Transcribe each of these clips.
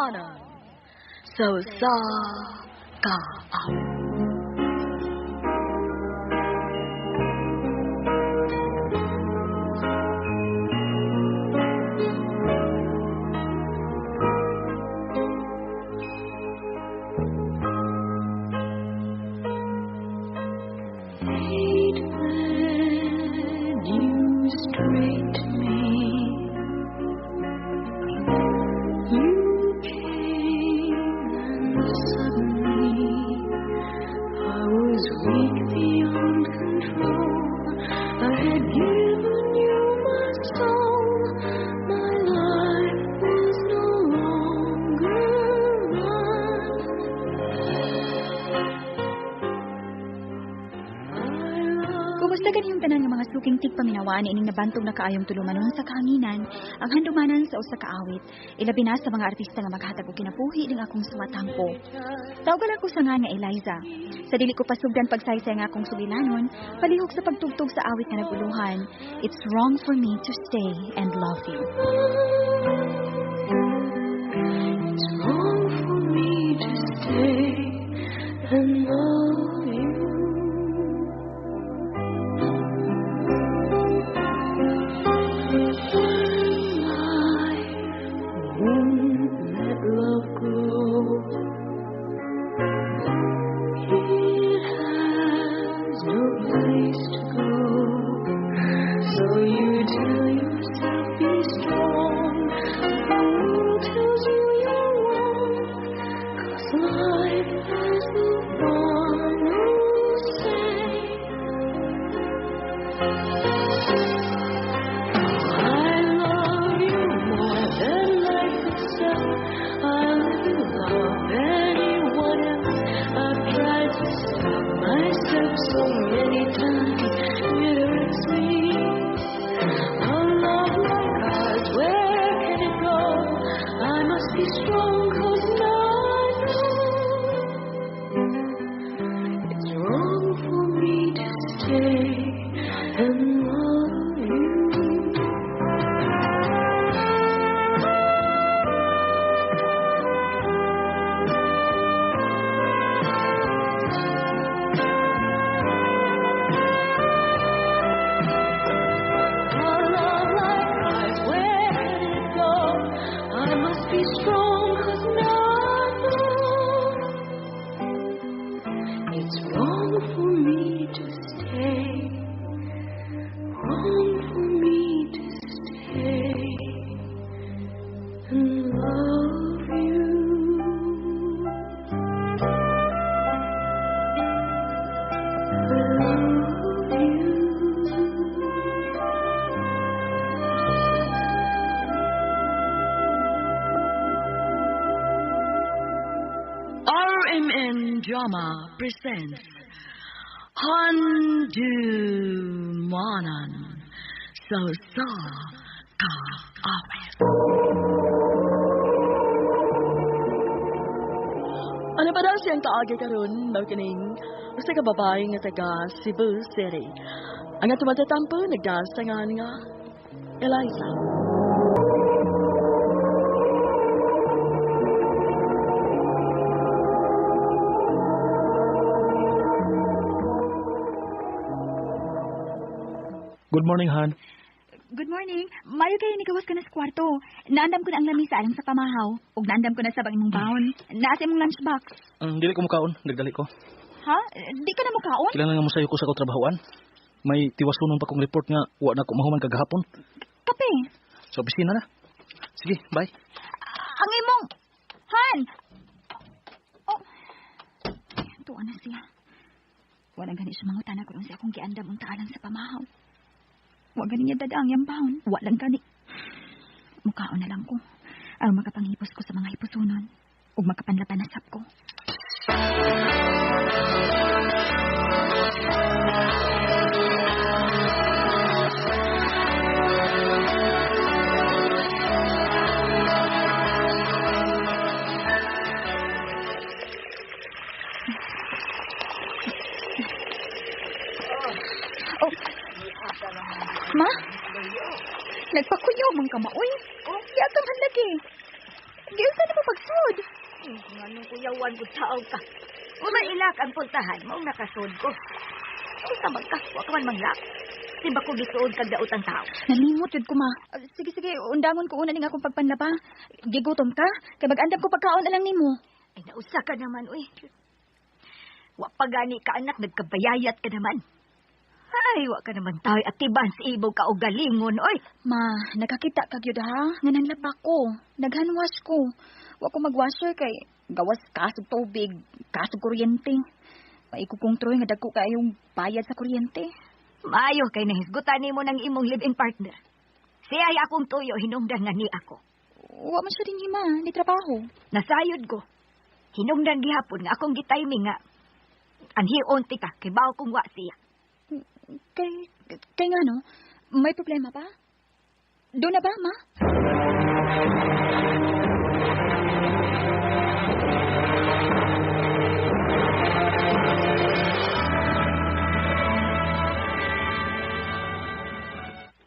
Handumanan sa usa ka awit. Fate led you straight to me. You came and suddenly I was weak beyond control. I had given you my soul. My life was no longer mine. I love Kumusta ganiyong tanan nga mga suking tigpaminawaan ining nabantog na kaayong tulumanon sa kahanginan, ang handumanan sa usa ka awit, ilabi na sa mga artista nga maghatag og kinabuhi ning akong sumatampo. Tawgan ako sa nga Eliza. Sa dili ko pasugdan pagsaysay nga akong sugilanon, palihog sa pagtugtog sa awit nga naguluhan. It's wrong for me to stay and love you. It's wrong for me to stay and love you. When life won't let love grow, it has no place to go. So you tell yourself be strong. The world tells you you're wrong. 'Cause life has the final say. I love you more than life itself. I never love anyone else. I've tried to stop myself so many times. It hurts me. A love like ours, where can it go? I must be strong, 'cause now I know it's wrong for me to stay and love you. A love like ours, where did it go? I must be strong, 'cause now I know it's wrong for me to stay. Wrong for me to stay and love you. Love you. RMN Drama presents Handumanan sa usa ka awit. Ano pa daw siyang kaagi karon mao kining usa ka babae nga taga Cebu City. Ang atong matatampo nagdasangan nga Eliza. Good morning, Han. Good morning. Mayo kayo nikawas ka na sa kwarto. Naandam ko na ang lamisa alang sa pamahaw. Ug naandam ko na sa bang imong baon. Naa sa imong lunchbox. Dili ko mukaon, nagdali ko. Ha? Di ka na mukaon? Kailangan nga mosayo ko sa akong trabahoan. May tiwasunon pa kong report nga wa na ko mahuman kagahapon. Kape. Sa opisina na. Sige, bye. Ang imong... Han! Oh. Tuwa na siya. Wala gani siya mangutana kung unsa akong giandam unta alang sa pamahaw. Wa gani niya dada ang iyang baon. Wa lang gani. Mukaon na lang ko. Ang makapanghipos ko sa mga hipusunon. Ug makapanlaban na sab ko. Oh. Ma? Nagpakuyaw man ka maoy. Oh, ya ka man lagi. Giunsa nimo pagsud? Nganong kuyawan ko taog ka. Uma ilak ang puntahan, maong nakasud ko. Unsa man ka, wa ka man manglak. Di ba ko gisuod kag daot ang tao? Nalimot yun ko, ma. Sige, sige, undangon ko una ning akong pagpanlaba. Gigutom ka? Kay mag-andam ko pagkaon alang nimo. Ay, nausa ka naman, uy. Wa pa gani ka, anak, nagkabayayat ka naman. Ay, wa ka naman tayo atiban sa ibog ka o galingon, oy. Ma, nakakita ka gyud ha? Nga nanlaba ko. Naghandwash ko. Wa ko magwasher kay gawas kasog tubig, kasog kuryente. Paiko kong Troy nga dagko kayong bayad sa kuryente. Maayo kay nahisgutan nimo ng imong live-in partner. Siya ay akong tuyo, hinungdan nga ni ako. Wa man siya din hima, ni trabaho. Nasayod ko. Hinungdan gihapon nga akong gitiming nga anhion ti ka kay bawo kong wa siya. Kay nga no, may problema ba? Doon na ba, ma?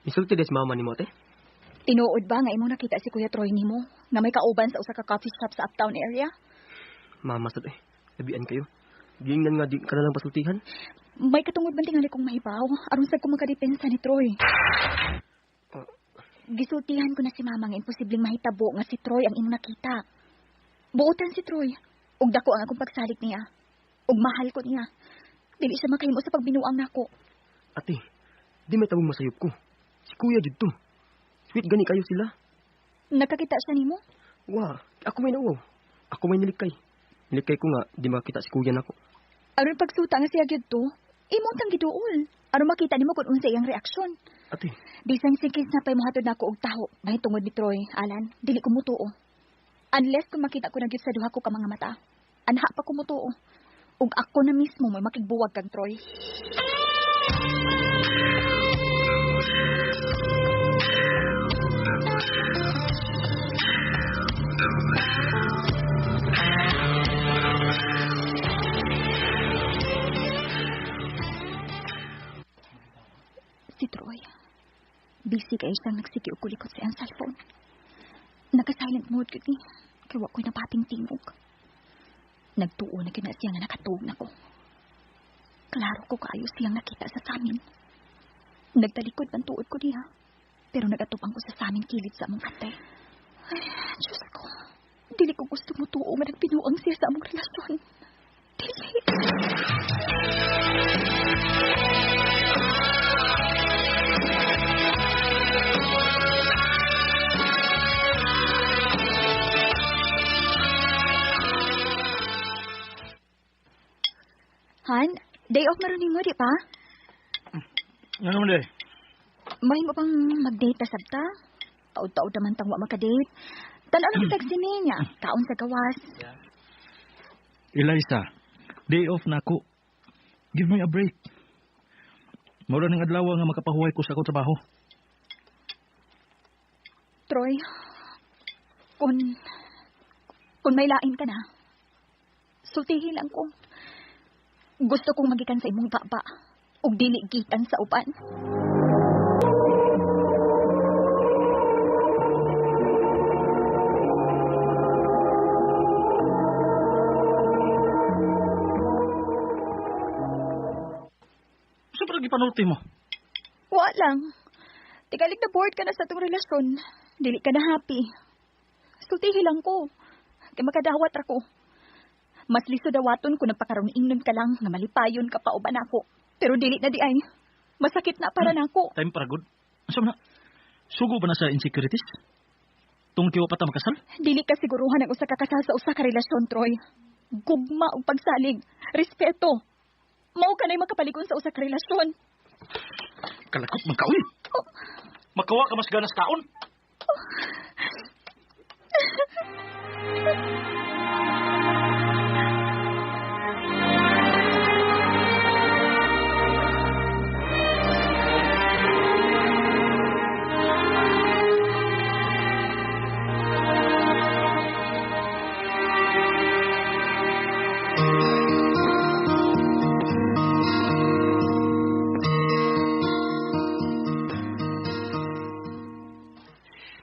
Insulti des mama ni mo, te? Tinuod ba nga imong nakita si Kuya Troy nimo nga may kauban sa usa ka coffee shop sa uptown area? Mama sad eh. Labian kayo. Giingnan nga di ka na lang pasultihan. May katungod man tingali kong mahibaw aron sad ko makadepensa ni Troy. Gisultihan ko na si mama nga imposibleng mahitabo nga si Troy ang imong nakita. Buotan si Troy. Ug dako ang akong pagsalig niya. Ug mahal ko niya. Dili siya makahimo sa pagbinuang nako. Ate, di may tabong masayop ko. Si Kuya dito. Sweet gani kayo sila. Nakakita siya nimo? Wa, ako may nauwaw. Ako may nilikay. Nilikay ko nga di makita si Kuya nako. Aron pagsuta nga siya gyud to, imong tang giduol. Aron makita nimo kung unsa iyang reaksyon. Ate, Bisan sikis na pay mohatod nako og taho mahitungod ni Troy, Alan, dili ko mutuo. Unless kung makita ko na gyud sa duha ko ka mga mata. Anha pa ko mutuo. Ug ako na mismo may makigbuwag kang Troy. Si Troy. Busy kayo siyang nagsige og kulikot sa iyang cellphone. Naka-silent mode gud ni. Kay wa ko'y napating tingog. Nagtuo na gyud na siya nga nakatuog na ko. Klaro ko kaayo siyang nakita sa samin. Nagtalikod man tuod ko niya. Pero nagatupang ko sa samin kilid sa among ate. Ay, Diyos ko. Dili ko gusto mo tuo nga nagbinuang siya sa among relasyon. Dili. Han, day off maron nimo, di pa? Ano man day? Mahimo pang mag-date ta sabta? Taod-taod naman tang wa makadate. Tan-aw lang tag sine niya, kaon sa gawas. Eliza, day off na ako. Give me a break. Mura ning adlaw nga makapahuway ko sa akong trabaho. Troy, kung may lain ka na, sultihin lang ko. Gusto kong magikan sa imong baba ug dili gikan sa uban. Sa parang gipanulti mo? Wa lang. Tigalig na bored ka na sa itong relasyon. Dili ka na happy. Sultihi lang ko. Kay makadawat ra ko. Mas liso dawaton kung nagpakaroon ingnon ka lang nga malipayon ka pa uban ako. Pero dili na di ay. Masakit na para nako. Time para good. Asa man na? Sugo ba na sa insecurities? Tungkol kay wa pa ta makasal? Dili ka siguruhan ang usa ka kasal sa usa ka relasyon, Troy. Gugma ug pagsalig, respeto. Mao ka na'y makapaligon sa usa ka relasyon. Kalakot man ka, uy. Oh. Makawa ka mas ganas kaon. Oh.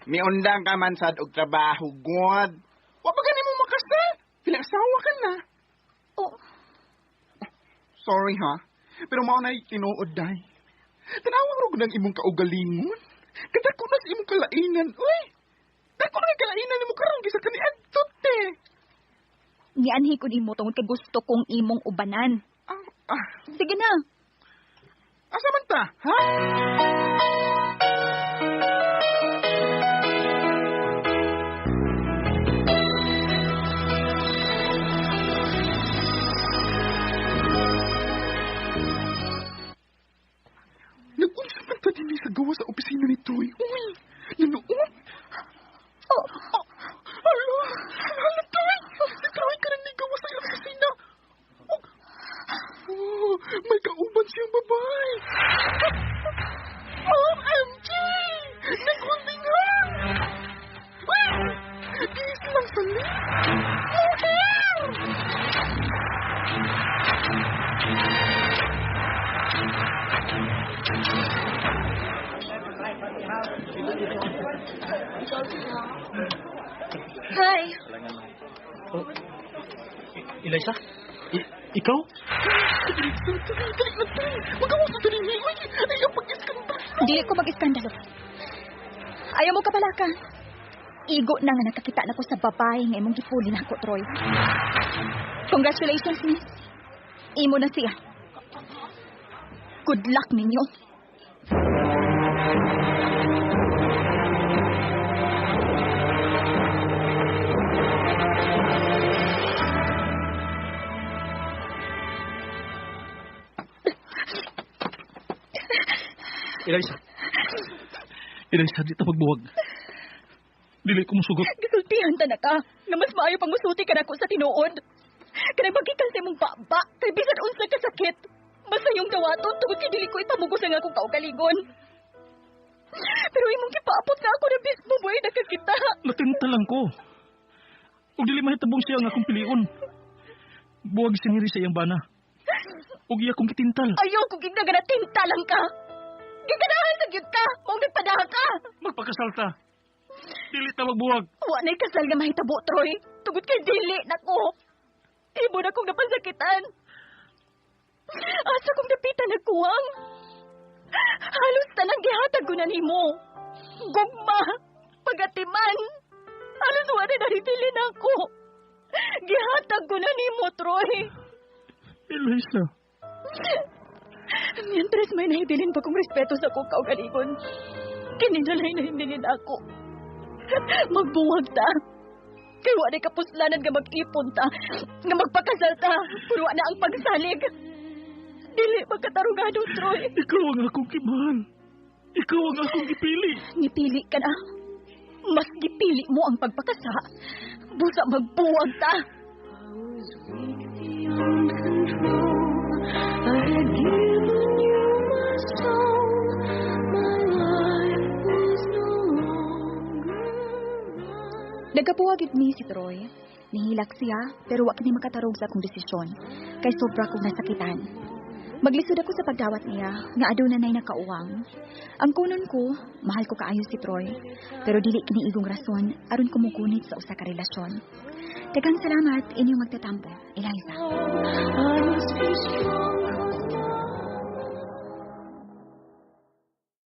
Miundang ka man sad og trabaho, God. Sorry ha. Pero mao na tinuod day. Tanawa ro ng imong kaugalingon. Kadako na sa imong kalainan, uy. Dako na kalainan nimo karon kaysa kaniadto te. Nianhi ko nimo tungod kay gusto kong imong ubanan. Sige na. Asa man ta, ha? Nag-unsa man ta dinhi sa gawa sa opisina ni Troy. Uy, nanuot. Oh, oh, hala, hala, Troy. Si Troy ka rin gawa sa ilang opisina. Oh, oh, may kauban siyang babae. OMG! Nag-holding hands! Uy! Giis lang sa lips. Moher! Hi. Oh, Eliza? Ikaw? Dali na, dali. Magawas na dali. Uy, ayaw pag-iskandalo. Dili ko mag-iskandalo. Ayaw mo kabalaka. Igo na nga nakakita na ko sa babae nga imong gipuli na ako, Troy. Congratulations, miss. Imo na siya. Good luck ninyo. Eliza. Eliza, di ta pagbuwag. Dili ko musugot. Gisultihan ta na ka. Nga mas maayo pang musulti ka nako sa tinuod. Kanang magikan sa imong baba, kay bisan unsa ka sakit. Basta yung dawaton tungod kay dili ko ipamugos ang akong kaugalingon. Pero imong gipaapot na ako na mismo boy nakakita. Natinta lang ko. Ug dili mahitabong siya ang akong pilion. Buwag siniri sa iyang bana. Ug iya kong gitintal. Ayaw kong gigna nga natinta lang ka. Giganahan sa gyud ka, maong nagpadaha ka. Magpakasal ta. Dili ta magbuwag. Wa na'y kasal nga mahitabo, Troy. Tungod kay dili nako. Imo na kong napansakitan. Asa kong dapitan nagkuwang. Halos tanang gihatag ko na nimo. Gugma, pagatiman. Halos wa na naritilin ako. Gihatag ko na nimo, Troy. Eliza. Mientras may nahibilin pa kong respeto sa akong kaugalingon, kini na lang nahibilin ako. Magbuwag ta. Kay wa na kapuslanan nga mag-ipon ta, nga magpakasal ta, pero wa na ang pagsalig. Dili magkatarungado, Troy. Ikaw ang akong kimahal. Ikaw ang akong gipili. Gipili ka na. Mas gipili mo ang pagpakasa. Busa magbuwag ta. I was weak beyond control. I had given you my soul. My life was no longer mine. Nagkapuwag mi si Troy. Nihilak siya, pero wa kini makatarog sa akong desisyon. Kay sobra kong nasakitan. Maglisod ako sa pagdawat niya, nga aduna na'y nakauwang. Ang kunon ko, mahal ko kaayo si Troy, pero dili kini igong rason aron ko mugunit sa usa ka relasyon. Daghang salamat inyong magtatampo, Eliza. I was